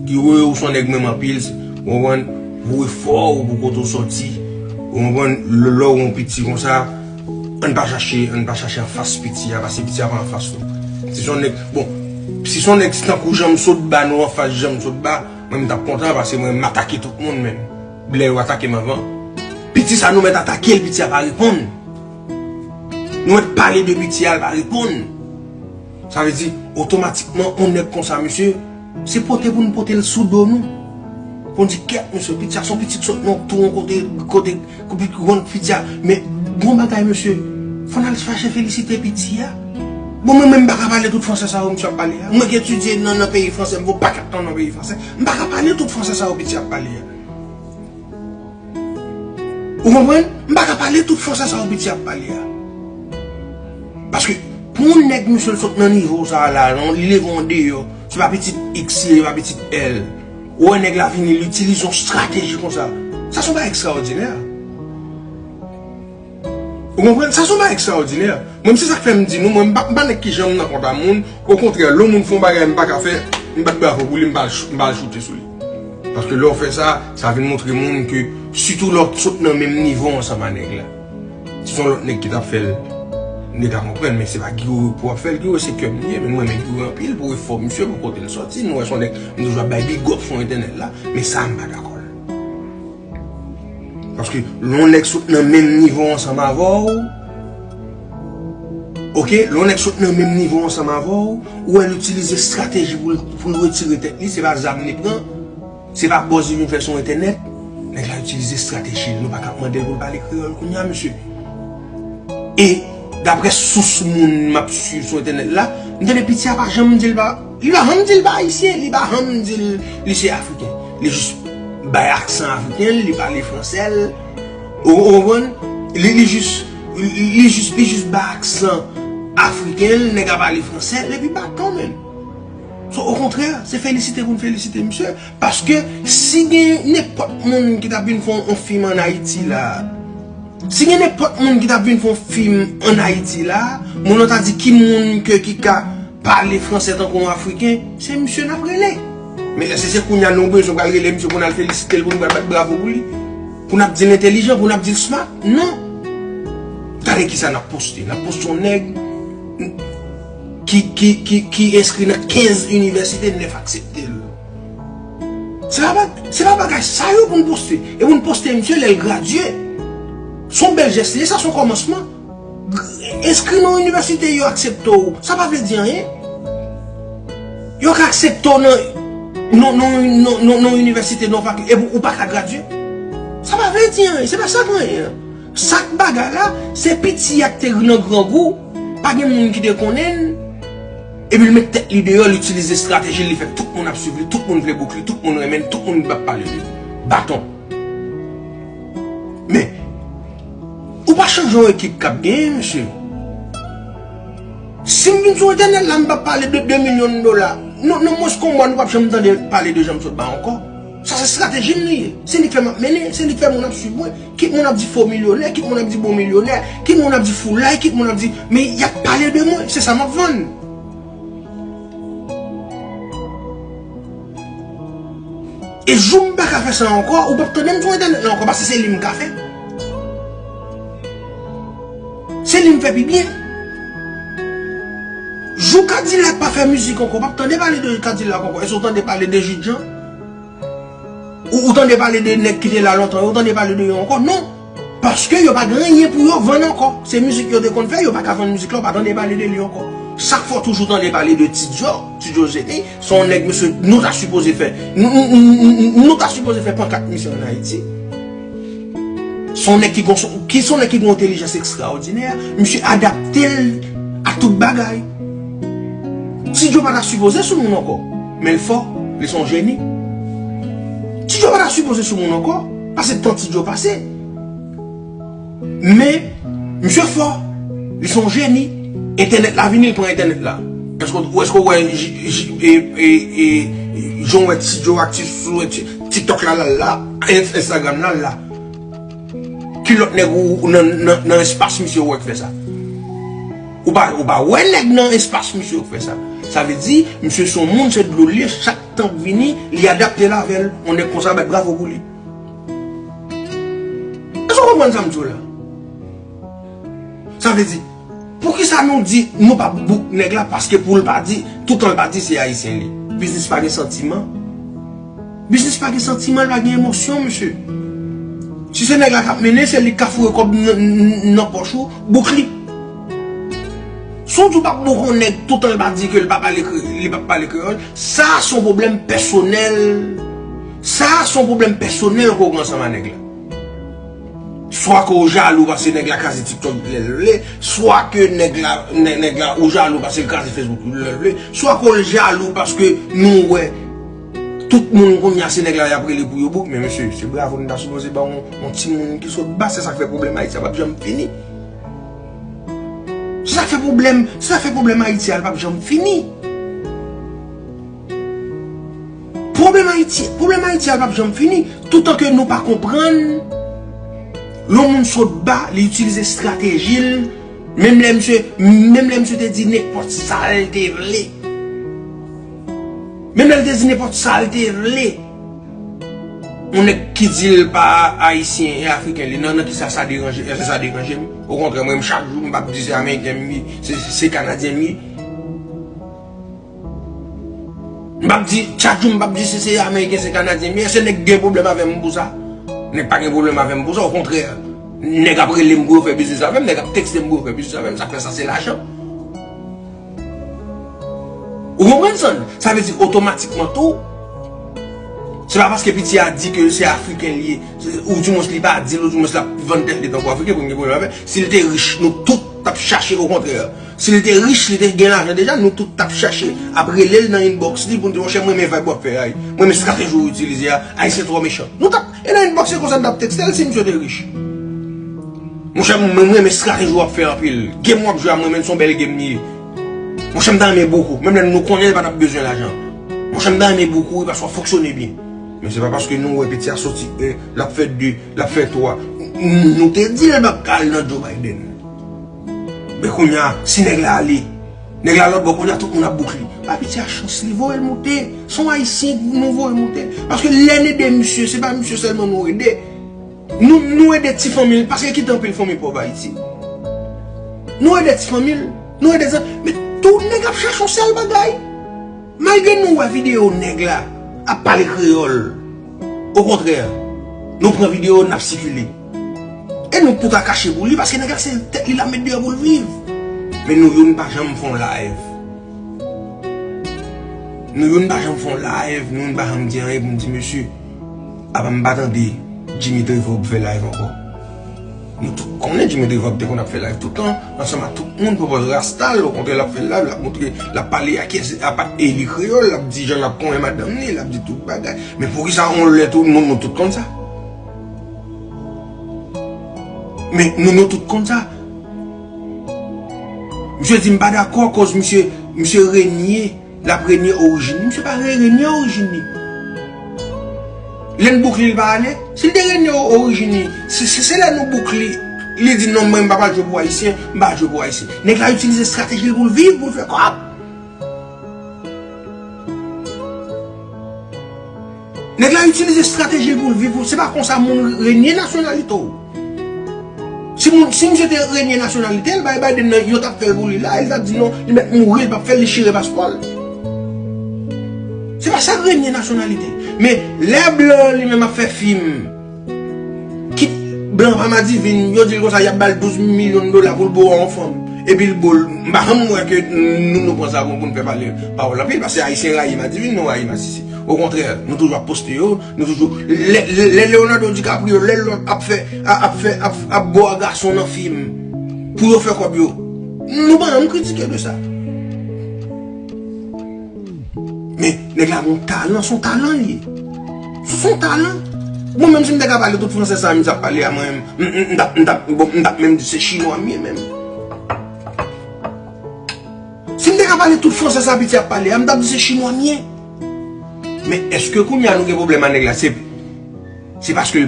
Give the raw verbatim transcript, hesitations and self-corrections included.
Yo wè ou se yon nèg menm anpil, ou konprann, pou efò ou, pou kote ou sòti, ou konprann, lè, lè ou yon piti konsa, ann pa chache, ann pa chache anfas piti a, paske piti a pa anfas ou. Si se yon nèg, bon, si se yon nèg tankou Janm Sotba, nou anfas Janm Sotba, mwen m t ap kontan, paske mwen m atake tout moun menm. Lè yo atake m anvan. Piti sa nou mèt atake l, piti a pa reponn. Nou mèt pale de piti a, l pa reponn. Sa vle di, otomatikman, yon nèg konsa, mesye, se pote pou n pote l sou do nou. Pou n di, kèt, mesye, piti a se yon piti k sot nan tou yon kote, kote, kote, kote, piti a. Men, bon bagay, mesye, fò n al chache felisite piti a. Bon, mwen menm, m pa ka pale tout fransè sa yo, misye ap pale a. Mwen ki etidye nan, nan peyi fransè, m fè yon pakèt tan nan peyi fransè. M pa ka pale tout fransè sa yo, piti a ap pale a. Ou konprann? M pa ka pale tout fransè sa yo piti ap pale a. Paske pou yon nèg, mesye, l sot nan nivo sa a la, non, li leve andeyò, se pa pitit X li ye, se pa pitit L. Ou wè nèg la vini, li itilize yon estrateji konsa. Sa se yon bagay ekstraòdinè. Ou konprann? Sa se yon bagay ekstraòdinè. Mwen, se sa k fè m di nou, mwen, m pa, m pa nèg ki janm nan kont a moun. Okontrè, lè yon moun fè yon bagay m pa ka fè, m bat bravo pou li, m pa al ch-, m pa al choute sou li. Paske lè w fè sa, sa vin montre moun ke, sitou lè w sot nan menm nivo ansanm a nèg la. Si se yon lòt nèg ki t ap fè l, nèg la konprann, men se pa Guiro pou w ap fè l, Guiro se kè m li ye, men m renmen Guiro anpil pou efò misye, pou kote l sòti, nou wè se yon nèg, m toujou ap bay big up sou entènèt la, men sa a m pa dakò l. Paske lè yon nèg sot nan menm nivo ansanm avè w, oke, lè yon nèg sot nan menm nivo ansanm avè w, ou wè l itilize estrateji pou l, pou l retire tèt li, se pa zam li pran, se pa buzz li vin fè sou entènèt, nèg la itilize estrateji l, nou pa ka ap mande l pou l pale kreyòl kounye a, mesye. E, daprè sous moun m ap swiv sou entènèt la, m tande piti a pa janm di l pa, li pa janm di l pa ayisyen, li pa janm di l li se afriken. Li jis bay aksan afriken l, li pale fransè l. Ou, ou konprann? Li, li jis, li, li jis, li jis bay aksan afriken l, nèg la pale fransè l, epi baton menm. So, okontrè, se felisite pou n felisite misye. Paske si gen nenpòt moun ki t ap vin fè yon, yon fim ann Ayiti la, si gen nenpòt moun ki t ap vin fè yon fim ann Ayiti la, moun nan ta di ki moun ke ki ka pale fransè tankou yon Afriken, se misye n ap rele. Men èske se kounye a nou bezwen pral rele misye pou n al felisite l, pou nou pral bat bravo pou li? Pou n ap di l entèlijan, pou n ap di l smart? Non. Gade kisa n ap poste. N ap poste yon nèg ki, ki, ki, ki enskri nan kenz inivèsite, nèf aksepte l. Se pa, se pa bagay sa yo pou n poste. E pou n poste misye lè l gradye. Se yon bèl jès li ye, sa se yon kòmansman. Enskri nan yon inivèsite, yo aksepte w, sa pa vle di anyen. Yo ka aksepte w nan, nan, nan, nan, nan, nan yon inivèsite, nan yon fakilte, epi ou pa ka gradye. Sa pa vle di anyen, se pa sa k anyen an. Sa k bagay la, se piti a k te nan grangou, pa gen moun ki te konnen l, epi l met tèt li deyò, l itilize estrateji l, li fè tout moun ap swiv li, tout moun vle bouk li, tout moun renmen l, tout moun ap pale de li. Baton. Men, ou pa chanje yon ekip k ap genyen, mesye. Si m vin sou entènèt la, m p ap pale de de milyon dola. Non, nan mwens ke yon mwa, nou p ap janm tande pale de Janm Sotba ankò. Sa se estrateji m li ye. Se li k fè m ap mennen, se li k fè moun ap swiv mwen. Kit moun ap di fo milyonè, kit moun ap di bon milyonè, kit moun ap di foulay, kit moun ap di, men y ap pale de mwen, se sa m ap vann. E jou m pa ka fè sa ankò, ou p ap tande m sou entènèt la ankò, paske se li m ka fè. Se li m fè pi byen. Jou Kadilak pa fè mizik ankò, w p ap tande pale de Kadilak ankò. Èske w tande pale de Jidjan? Ou, ou tande pale de nèg ki te la lontan yo, ou tande pale de yo ankò? Non. Paske yo pa gen anyen pou yo vann ankò. Se mizik yo te konn fè, yo pa ka vann mizik la, ou pa tande pale de li ankò. Sa k fè w toujou tande pale de Ti Djo, Ti Djo Zeni, se yon nèg, mesye, nou ta sipoze fè. Nou, nou, nou, nou, nou ta sipoze fè pankat misye ann Ayiti. Se yon nèg ki gon, ki se yon nèg ki gon entèlijans ekstraòdinè. Misye adapte l a tout bagay. Ti Djo pa ta sipoze sou moun ankò. Men l fò, li se yon jeni. Ti Djo pa ta sipoze sou moun ankò. Pase tan Ti Djo pase. Men, misye fò. Li se yon jeni. Entènèt la vini, li pran entènèt la. Èske, èske w wè j-, j-, e, e, e, jan w wè Ti Djo aktif sou Ti-, TikTok la, l al la, Ins-, Instagram la, l al la? Ki lòt nèg ou, ou nan, nan, nan espas misye ou wè k fè sa? Ou pa, ou pa wè nèg nan espas misye ou k fè sa. Sa vle di, misye se yon moun, se dlo l ye, chak ap vini, li adapte l avè l. Yon nèg konsa, bat bravo pou li. Èske w konprann sa m di w la? Sa vle di, poukisa nou di nou p ap bouk nèg la? Paske pou l pa di, toutan l pa di se ayisyen li. Biznis pa gen santiman. Biznis pa gen santiman, l pa gen emosyon, mesye. Si se nèg la k ap mennen, se li k ka foure kòb nan, nan, nan pòch ou, bouk li. Si w di w p ap bouk yon nèg toutan l pa di ke l pa pale kre-, li p ap pale kreyòl, sa se yon pwoblèm pèsonèl. Sa se yon pwoblèm pèsonèl ke w gen ansanm a nèg la. Swa ke w jalou paske nèg la kraze TikTok lè l vle, swa ke nèg la, nè-, nèg la, ou jalou paske l kraze Facebook lè l vle, swa ke w jalou paske nou wè tout moun kounye a se nèg la y ap rele pou yo bouk, men mesye, se bravo nou ta sipoze ba yon, yon timoun ki sot ba, se sa k fè pwoblèm Ayiti a p ap janm fini. Se sa k fè pwoblèm, se sa k fè pwoblèm Ayiti a l p ap janm fini. Pwoblèm Ayiti, pwoblèm Ayiti a p ap janm fini. Toutan ke nou pa konprann, lè yon moun sot ba, li itilize estrateji l, menm lè misye, menm lè misye te di nenpòt sa l te vle. Menm lè l te di nenpòt sa l te vle. Yon nèg ki di l pa ayisyen e afriken li, nan, nan kisa sa deranje, èske sa deranje m? Okontrè, mwen menm chak jou m p ap di se ameriken m ye, se, se, se kanadyen m ye. M p ap di, chak jou m p ap di si se ameriken, se kanadyen m ye, èske nèg gen pwoblèm avè m pou sa? Nèg pa gen pwoblèm avè m pou sa, okontrè. Nèg ap rele m pou yo fè biznis avè m, nèg ap tekste m pou yo fè biznis avè m, sa k fè sa se lajan. Ou konprann sa? Sa vle di otomatikman tou, se pa paske piti a di ke se afriken li ye, se, ou dimwens li pa di l, ou dimwens l ap vann tèt li tankou afriken pou n gen pwoblèm avè l. Si l te rich, nou tout t ap chache, okontrè. Si l te rich, li te gen lajan deja, nou tout t ap chache, ap rele l nan inbox li pou n di, monchè, mwen renmen vibe w ap fè a, mwen renmen estrateji w itilize a, ayisyen twò mechan. Nou t ap, e nan inbox se konsa n t ap tekste l si misye te rich. Monchè, mwen, mwen renmen estrateji w ap fè anpil. Game w ap jwe a, mwen menm, se yon bèl game li ye. Monchè, m ta renmen bokou. Menm lè nou konnen l pa t ap bezwen lajan. Monchè, m ta renmen bokou wi, paske w ap fonksyone byen. Men se pa paske nou wè piti a soti en, l ap fè de, l ap fè twa. N-, nou te di l p ap ka al nan Joe Biden. Men kounye a, si nèg la ale, nèg la lòtbò, kounye a tout moun ap bouk li. Ba piti a chans li, voye l moute. Se yon ayisyen nou voye moute. Paske lè n ede misye, se pa misye sèlman nou ede. Nou, nou ede ti fanmi l, paske kite anpil fanmi pòv Ayiti. Nou ede ti fanmi l, nou ede zan-, men tout nèg ap chache yon sèl bagay. Malgre nou wè videyo nèg la ap pale kreyòl, okontrè, nou pran videyo n ap sikile. E nou tout a kache pou li, paske nèg la se tèt li l ap met deyò pou l viv. Men nou youn pa janm fè yon live. Nou youn pa janm fè yon live, nou youn pa janm di anyen pou n di, mesye, apa m pa tande Jimmy Trevor ap fè live ankò. Nou tout konnen Jimmy Trevor te konn ap fè live tout tan, ansanm ak tout moun, pòpòz rasta l, okontrè, l ap fè live, l ap montre, l ap pale a kiyès, apa e li kreyòl, l ap di jan l ap konyen madanm li, l ap di tout bagay. Men poukisa yon lè tou, nou, nou tout konn sa? Men nou, nou tout konn sa. Misye di m pa dakò, koz misye, misye renye. L ap renye orijin li. Misye pa re-, renye orijin li. Lè n bouk li, li pa ale. Si l te renye o-, orijin li, se, se, se lè nou bouk li, li di, non, mwen, m pa pral jwe pou Ayisyen, m pa jwe pou Ayisyen. Nèg la itilize estrateji l pou l viv, pou l fè kòb. Nèg la itilize estrateji l pou l viv, pou, se pa konsa moun renye nasyonalite w. Si moun, si misye te renye nasyonalite l, bay Biden nan, yo t ap fè l pou li la, e l t ap di non, li mèt mouri, l p ap fè l, li chire paspò l. Se pa sa k renye nasyonalite. Men, lè blan li menm ap fè fim, kit blan pa madivin, yo di l konsa, y ap ba l douz milyon dola pou l bo a yon fanm. Epi l bo l, m pa janm wè ke nou, nou pran sa pou, pou n fè pale pawòl anpil, paske Ayisyen rayi madivin, nou rayi masisi. Okontrè, nou toujou ap poste yo, nou toujou, lè, lè, lè Leonardo DiCaprio, lè lòt ap fè, a-, ap fè, ap, ap bo a gason nan fim, pou yo fè kòb yo, nou pa janm kritike de sa. Men, nèg la gon talan, se yon talan li ye. Se yon talan. Mwen menm, si m te ka pale tout fransè sa misye ap pale a, mwen menm, m, m, m t ap, m t ap, bon, m t ap menm di se chinwa m ye menm. Si m te ka pale tout fransè sa piti ap pale a, m t ap di se chinwa m ye. Men èske kounye a nou gen pwoblèm a nèg la? Se, se paske l